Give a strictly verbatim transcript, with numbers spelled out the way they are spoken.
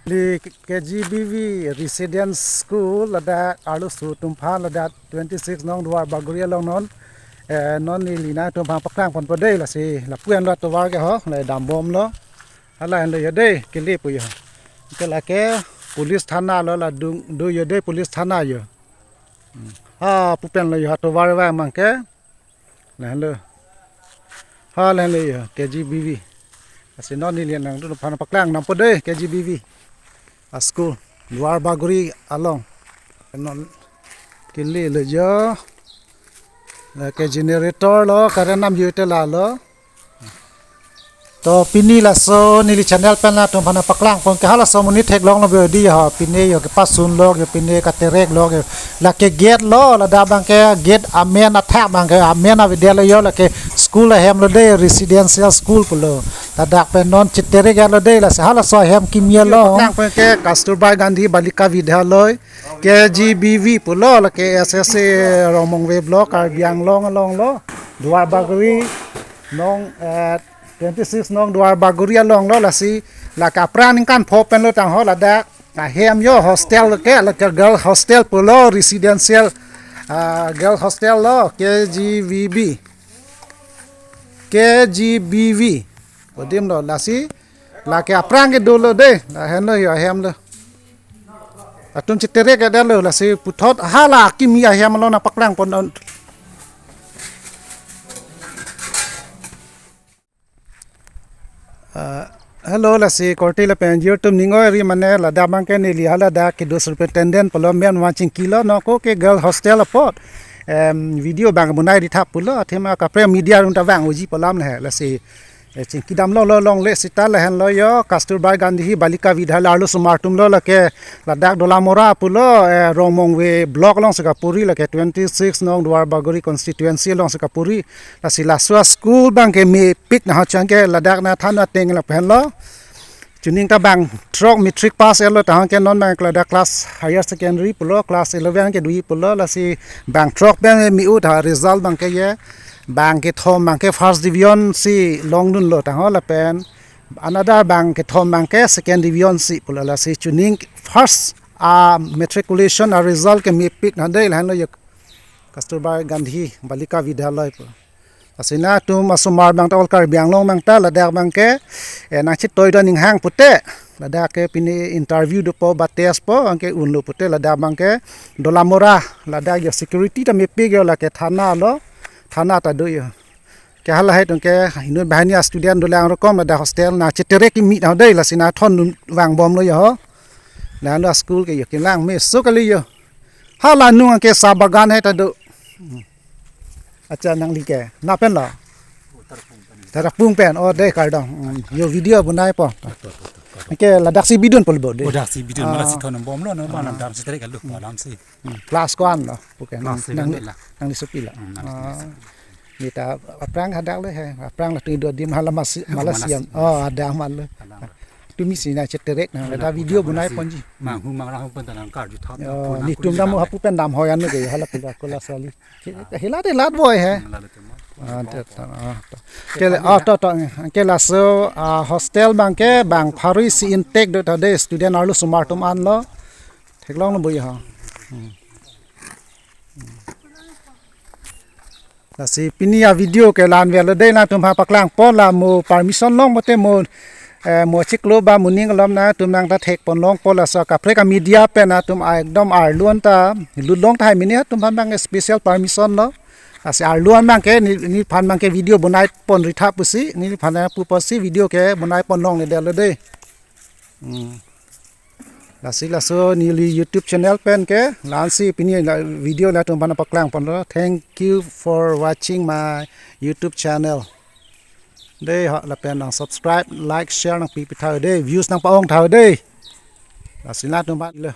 Neli K G B V Residence School ladak arloso atum aphan ladak twenty-six nong Duar Bagori along non. Eh, non neli nangtum aphan paklang ponpo dei, lasi lapu-an lo atovar ke ho, la dambomlo. Hala henlo yo dei, kele pu yo. Ke lake police thana lo, la dung do yo dei police thana yo. Hmm. Ha, pu pen lo yo atovar vang abangke. Lahenlo. Ha, lahenlo yo, K G B V. Lasi non neli nangtum aphan paklang nangpo dei, K G B V. A school, Duar Bagori along. Non kele lo yo. Lake generator lo, current nam yo te la lo. To pini laso neli channel pen nangtum aphan paklang pon ke halaso amonit theklonglo bodi ho, pine yo kepasun lo, yo pine katerek lo, yo lake gate lo, ladak abangke gate amen athak abangke amen avedetlo yo, lake school ahem lo dei, residential school pulo. Ladak pen non cheterek lo dei, lasi halaso ahem kimi along. Paklang pon ke Kasturba Gandhi Balika Vidyalaya, K G B V pulo, lake S S A Rongmongve Block, Karbi Anglong along lo, Duar Bagori, nong, eh, twenty-six nong Duar Bagori along lo, lasi lake aphrang ningkan pho pen lo tangho ladak ahem yo, hostel ke, lake girl hostel pulo, residential, ah, girl hostel lo, K G B V. K G B V. Kodim lo, lasi lake aphrang ke dolo dei, lahenlo yo ahem lo. Atum cheterek ke dolo, lasi puthot hala kimi ahem lo nangpaklang pon. Ah, hello, lasi korte lapen jirpo atum ning oi ri mane, ladak abangke neli haladak kedo superintendent pulo, men waching kilo noko ke girl hostel apot. Em, video abang bonai ri thap pulo, athema kaprek media atum ta vang uji pu alam le, lasi, eh, chingki damlo lo longle seta lahenlo yo, Kasturba Gandhi Balika Vidyalaya arloso osomar atum lo, lake ladak Dolamara pulo, eh, Rongmongve Block alongsi kapuri, lake twenty-six nong Duar Bagori constituency alongsi kapuri. Lasi laso a school abangke mepik nahok chang ke ladak nangthan ateng lapu henlo. Chuning ta bang throk matric pass etlo tahang ke non abang ladak class higher secondary pulo, class eleven ke dui pulo, lasi bang throk pen me-ut ha result abangke ye. Bang kethom abangke first division si longdunlo tangho lapen another bang kethom abangke second division si pulo, lasi chuning first a matriculation a result ke mepik na dei lahenlo yo Kasturba Gandhi Balika Vidyalaya pu. Lasi nangtum osomar abang ta all Karbi Anglong abang ta ladak abangke, eh, nangchetoidun ninghang pute, ladak ke pini interview dopo ba test po, abangke unlo pute ladak abangke Dolamara, ladak yo security ta mepik yo, lake thana lo, thana ta do yo. Ke hala hai tong ke inut banghini a student dolang rokom ladak hostel nangcheterek kimi nang dei, lasi nangthon vangbomlo yo ho. Nanglo a school ke yo kelang meso kali yo. Hala nung ke sa bagan hai ta do. Acha nangli ke. Na pen lo. Tarapung pen. Oh dei kardom. Hmm. Yo video bonai po. Ke ladak si bidun pul bo dei. Ladak si bidun, ah, malah si thon bomlo, no, ah, bang dam si tarik kalu, malam si. Hmm. Class ko-an lo. Oke, class nang, nang, eleven la. Nangli sopi la. Hmm, nang, ah. Nangli sopi. Neta aphrang hadak le he. Aphrang latum do adim hala mas-, oh, malas, malas siam. Oh, ada mal le. Hala. Tumi si nangcheterek na, hala, ladak video bonai ponji. Manghu mangrang pen ta nangkarju thap. Oh, nangpu netum neli damu bang hapu pen dam hoyan ke hala pula kola sali. Ke, ah, hilat hilat boy he. Hmm, hala tu mo. Ah, ta, ta, ah, ta. Ke le, ah, to, to, ke laso, ah, hostel abangke bang pharo isi intake do ta dei, student arloso osomar atum an lo. Theklonglo boy ha. Hmm. Lasi pini a video ke la-an avelo dei, nangtum aphan paklang pon, la mo permission long pote mo, eh, mo chiklo ba mo ning alom nangtum nangta thek pon long pon, laso kaprek a media pen nangtum a ekdom arlo-an ta lut long tahai mini, nangtum aphan abang special permission lo. Lasi arlo-an abangke ne, nephan abangke video bonai pon ri thap pusi, nephan pupo si video ke bonai pon longledetlo dei. Hmm. Lasi laso neli YouTube channel pen ke la-an si pini la video latum aphan paklang ponlo. Thank you for watching my YouTube channel. Dei ho, lapen nang subscribe, like, share nangpi pi tha dei, views nangpa-ong tha dei. Lasi latum aphan lo.